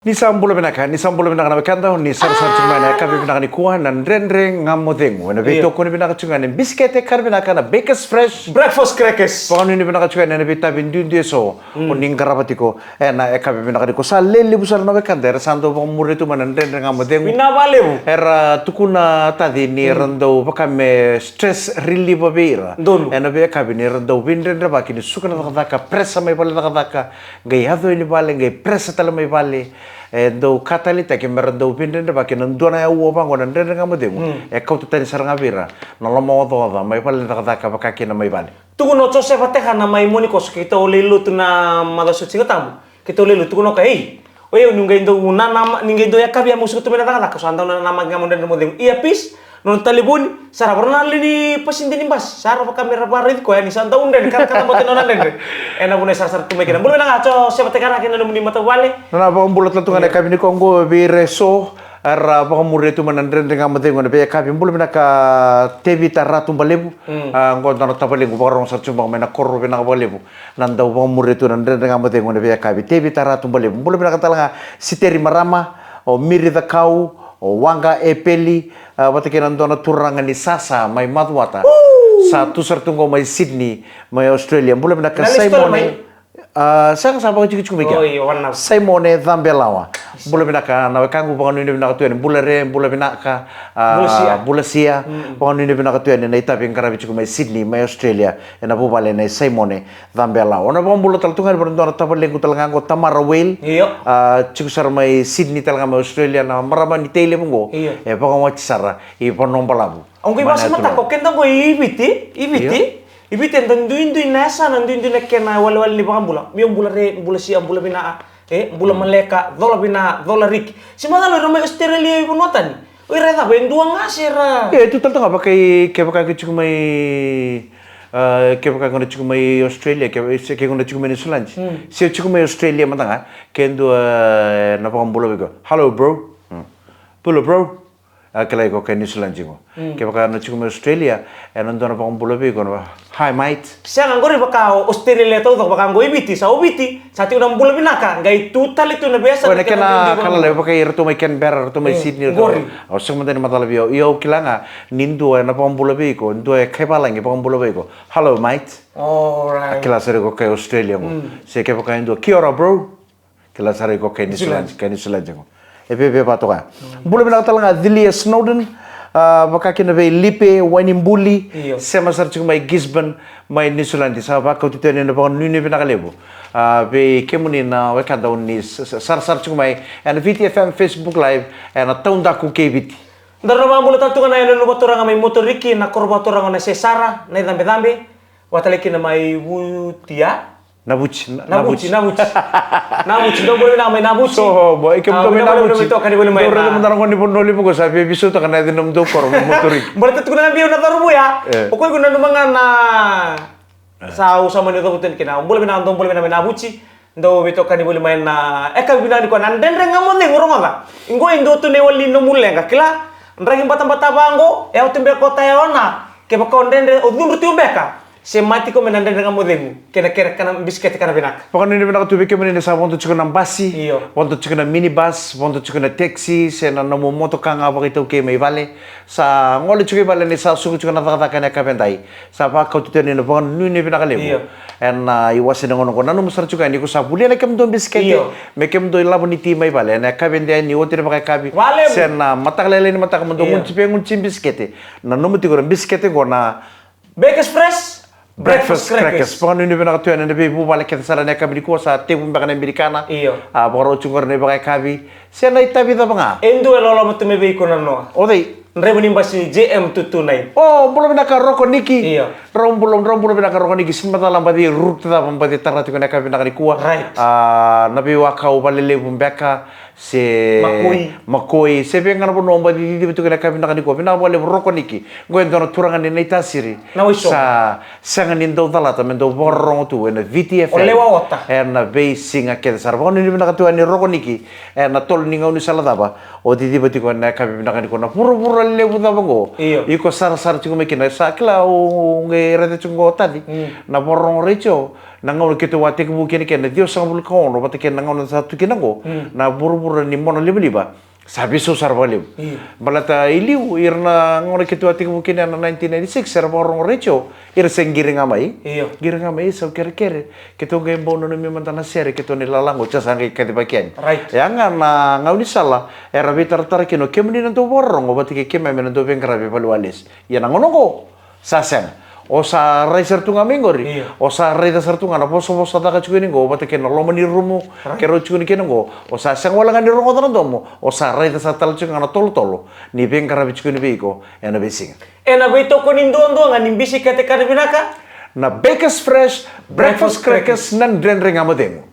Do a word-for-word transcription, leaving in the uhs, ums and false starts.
Ni sa bula vinaka, ni sa bula vinaka na wekada, ni sarasara tiko mai na yakavi vinaka nikua na Dredre Ga Mo Cegu. Ena veitokoni vinaka tiko ga na bisikete ka vinaka na Bakers Fresh Breakfast Crackers. Vakanuinui vinaka tiko ga na veitavi duidui eso o ni qarava tiko ena yakavi vinaka nikua. Sa lelevu sara na wekada era sa dau vakamuria tu mai na Dredre Ga Mo Cegu. Vinaka vakalevu. Era tukuna taci ni era dau vaka me stress reliever vei ira. Donu. Ena veiyakavi ni era dau veidredrevaki ni suka na cakacaka, pressure mai vale cakacaka, qai yaco yani vale, qai pressure tale mai vale. E dau ka taleitaki me ra dau veidredrevaki na dua na aua vaqo na Dredre Ga Mo Cegu. E kauta tani sara ga vei ira na lomaocaoca mai vale ni cakacaka vaka kina mai vale. Tukuna o Josefa Tekana mai Monikoso, keitou lai lotu na macawa sa oti ga tabu. Keitou lai lotu, tukuna o koya, ei, o yau ni qai dau nanama, ni qai dau yakavi au suka tu mai na cakacaka, sa dau nanamaki ga mo Dredre Ga Mo Cegu. Ia pis, nona talevoni, sa ra vara na lewe ni pasede ni basi, sa ra vaka me ra vakaraici koya ni sa dau dredre, ka ra kacabote nona dredre. Ena vuna e sarasara tu mai kina. Bula vinaka Josefa Tekana kei na nomuni matavuvale. Na vakabula tale tu ga na yakavi nikua oqo vei ira eso era vakamuria tu mai na Dredre Ga Mo Cegu ena veiyakavi. Bula vinaka Tevita Ratu Balevu. A, oqo dua na tavalequ vakarorogo sara tu mai na koro vinaka vakalevu. Na dau vakamuria tu na Dredre Ga Mo Cegu ena veiyakavi. Tevita Ratu Balevu. Bula vinaka tale ga Siteri Marama, o Miri Cakau, o Waqa Epeli, a, vata kei na dua na turaga ni Sasa mai Macuata. Sa tu sara tu qo mai Sydney, mai Australia. Bula vinaka Simone. A, sega, sa vakatikotiko mai kea. Simone Cabelawa. Bula vinaka na wekaqu, vakanuinui vinaka tu yani. Bula Re, bula vinaka. A, bula Sia. Vakanuinui vinaka tu yani na itavi qaravi tiko mai Sydney, mai Australia. Ena vuvale nei Simone Cabelawa. O na vakabula tale tu ga yani vua na dua na tavalequ tale ga qo, Tamara Whale. A, tiko sara mai Sydney tale ga mai Australia, na marama ni Tailevu qo. E vakawati sara i Vanua Balavu. Au qai vakasamataka o keda qo i Viti, i Viti. I Viti eda duidui na yasana, duidui na kena walewale ni vakabula. Io, bula Re, bula Sia, bula vinaka. E, bula Maleka, cola vinaka, cola riki. Se macala o ira mai Australia i vanua tani. O ira e cava, e dua ga se ra. Ia, e tu tale tu ga vaka i, kevaka ke tiko mai, a, kevaka ke na tiko mai Australia, ke, se ke na tiko mai Niusiladi. Se tiko mai Australia mada ga, ke dua, e, na vakabula vei iko. Hello, bro. Bula, bro. A, kilai ko kai Niusiladi qo. Kevaka na tiko mai Australia, ena dua na vakabula vei iko na, hi, mate. Sega, qori vaka o Australia taucoko, vaka qo i Viti, sa o Viti, sa tiko na bula vinaka, qai tu tale tu na veiyasana. Ena kena ka lalai, vaka i ratou mai Canberra, ratou mai Sydney, ratou. Au sega mada ni macala vei au, ia au kila ga ni dua ena vakabula vei iko, dua e kai valagi vakabula vei iko. Hello, mate. A kila sara iko kai Australia qo. Se kevaka e dua, kia ora, bro. Kila sara iko kai Niusiladi, kai Niusiladi qo. E veve vatoka. Bula vinaka tale ga Cilia Snowden, a, vaka kina vei Lipe Wainibuli, sema sara tiko mai Gisborne, mai Niusiladi. Sa vakauti tu yani na vakanuinui vinaka levu, a, vei kemuni na wekada o ni sarasara tiko mai ena Viti F M Facebook Live, ena Taudaku kei Viti. Daru na vakabula tale tu ga na yanuyanu vakaturaga mai Moturiki, na koro vakaturaga na Sesara, na iCabecabe, vakatale kina mai Vutia. Navuti, Navuti, Navuti. Navuti, dou bula vinaka mai Navuti. So, bo, i kemudou mai Navuti. Dou raica mada na gone ni Vanua Levu qo sa via veisautaka na yaca ni nomudou koro mai Moturiki. Bula tale tu ga na vei au na cauravou ya. O koya iko nanuma ga na. Sa au sa mani cavuta yani kina. Bula vinaka, dou bula vinaka mai Navuti. Dou veitokani voli mai na yakavi vinaka nikua na Dredre Ga Mo Cegu, rogoca. Qo e dua tu na iwali ni nomu leqa, kila. Draki batabata vaqo, e oti beka o tayaona. Kevaka o dredre, o cudru tu beka. Se mate iko mai na Dredre Ga Mo Cegu kei na kere kana bisikete kana vinaka. Vakanuinui vinaka tu vei kemuni ni sa vodo tiko na basi, vodo tiko na minibus, vodo tiko na taxi, se na nomu motoka ga vakaitaukei mai vale. Sa gole tiko i vale ni sa suka tiko na cakacaka ena yakavi edai. Sa vakauta tu yani na vakanuinui vinaka levu. Ena iwase ni gauna oqo, nanuma sara tiko yani ni ko sa volia na kemudou bisikete me kemudou ilavo ni ti mai vale ena yakavi edai ni oti na vakayakavi. Se na mataka lailai ni mataka mo dou gunuci, pe gunuci bisikete. Nanuma tiko na bisikete oqo na Bakers Fresh Breakfast Crackers. Vakanuinui vinaka tu yani na veivuvale kece sara ena yakavi nikua, sa tevu beka na Amerikana. A vakarau tiko qori na ivakayakavi. Se na itavi cava ga. E dua e loloma tu mai vei iko na noa. O cei? Draiva ni basi J M two two nine. O, bula vinaka Roko Niki. Io. Drau bula, drau bula vinaka Roko Niki. Se macala baci route cava baci tara tiko ena yakavi vinaka nikua. Right. A, na veiwaka au valelevu beka. Se Makoi. Makoi. Se vei ga na vanua baci ciciva tiko ena yakavi vinaka nikua. Vinaka vakalevu Roko Niki. Qo e dua na turaga ni Naitasiri. Na Waisogo. Sa sega ni dau calata me dau vakarorogo tu ena V T F M. O lewa ota. Ena veisiga kece sara. Vakanuinui vinaka tu yani Roko Niki. Ena tolo ni gaunisala cava o ciciva tiko ena yakavi vinaka nikua na vuravura. levu cava qo. Io. Iko sarasara tiko mai kina, sa kila au qai raica tiko qo Taci. Mm. Na Vakarorogo Retio, na gauna keitou a tekivu kina kei na ciwasagavulu ka ono vata kei na gauna sa tu kina qo. Mm. Na vuravura ni mona livaliva sa veisau sara vakalevu. Io. Baleta i liu, ira na gauna keitou a tekivu kina na nineteen ninety-six, era Vakarorogo Retio, ira se qiri ga mai. Io. Qiri ga mai, sau kerekere. Keitou qai bau nanumi mada na sere, keitou ni lala qo, sa qai kacivaki yani. Right. Ya ga na gaunisala era veitaratara kina o kemuni na dau vakarorogo vata kei keimami na dau veiqaravi e valeniwalesi. Ia na gauna qo sa sega. O sa rai sara tu ga mai qori. Io. O sa raica sara tu ga na vosavosa caka tiko yani qo vata kei na loma ni rumu. Right. Keirau tiko yani kina qo. O sa sega wale ga ni rogoca na domo. O sa raica sara tale tiko ga na tolotolo ni veiqaravi tiko yani vei iko ena veisiga. Ena veitokoni duadua ga ni bisikete ka na vinaka. Na Bakers Fresh Breakfast Crackers, na Dredre Ga Mo Cegu.